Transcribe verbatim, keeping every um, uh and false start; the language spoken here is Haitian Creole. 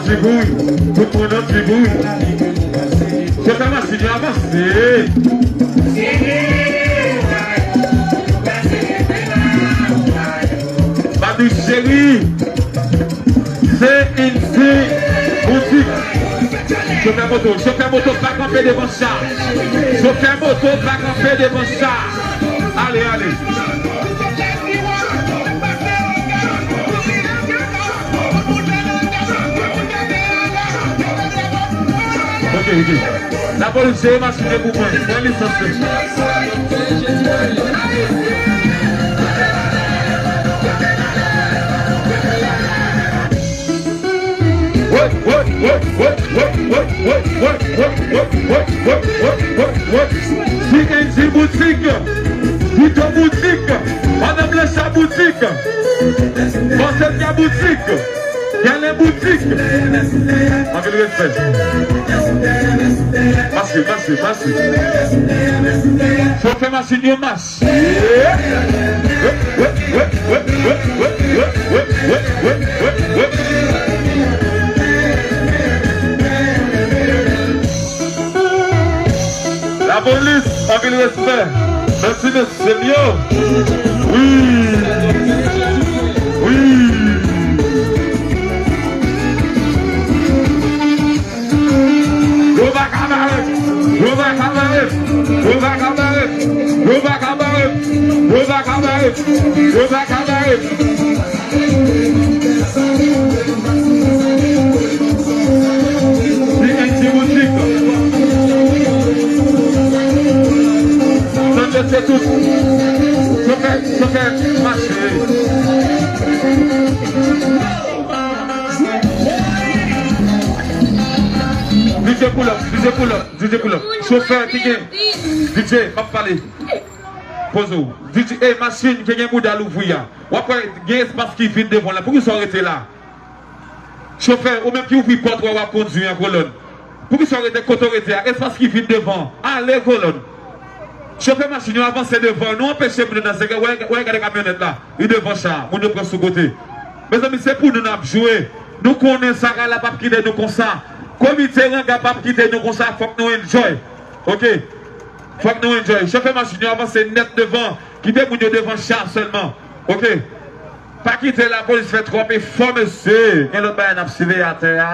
Ti bouy, tout moun nan ti bouy. Chofè machin yo avanse. Badou cheri, se Inti Boutik. Chofè moto, chofè moto pa kanpe devan cha. Chofè moto pa kanpe devan cha. Ale, ale. Ok, ok. Lapolis, sere machin yo pou mwen. Pran lisans yo. Boutik, Vito Boutik, Madanm Lecha Boutik, Bonsènya Boutik, Galen Boutik. Anpil respè. Mache, mache, mache. Chofè machin yo mache. Lapolis, anpil respè. Mèsi, mesye m yo. Wi. Wi. Yo pa ka bare m. Yo pa ka bare m. Yo pa ka bare m. Yo pa ka bare m. Yo pa ka bare m. Yo pa ka bare m. Li en ti boutik. Tande se tout. Chofè, chofè, mache. D J pull up, D J pull up, D J pull up. Chofè ki gen, D J, m ap pale. Poze w. D J, ey, machin ki gen bouda l ouvri a. W ap wè gen espas ki vid devan la. Poukisa w rete la? Chofè, ou menm ki ouvri pòt ou a, w ap kondui an kolòn. Poukisa w rete kote w rete a? Espas ki vid devan. Ale kolòn. Chofè machin yo avanse devan. Nou anpeche moun nan seke. Wè, wè, gade kamyonèt la. Li devan cha. Moun yo pran sou kote. Mezanmi, se pou nou n ap jwe. Nou konnen Sarala p ap kite nou konsa. Komite Ranga p ap kite nou konsa. Fòk nou enjoy. Ok. Fòk nou enjoy. Chofè machin yo avanse nèt devan. Kite moun yo devan cha sèlman. Ok. Pa kite lapolis fè twòp efò, mesye. Gen lòt bagay n ap siveye atè a.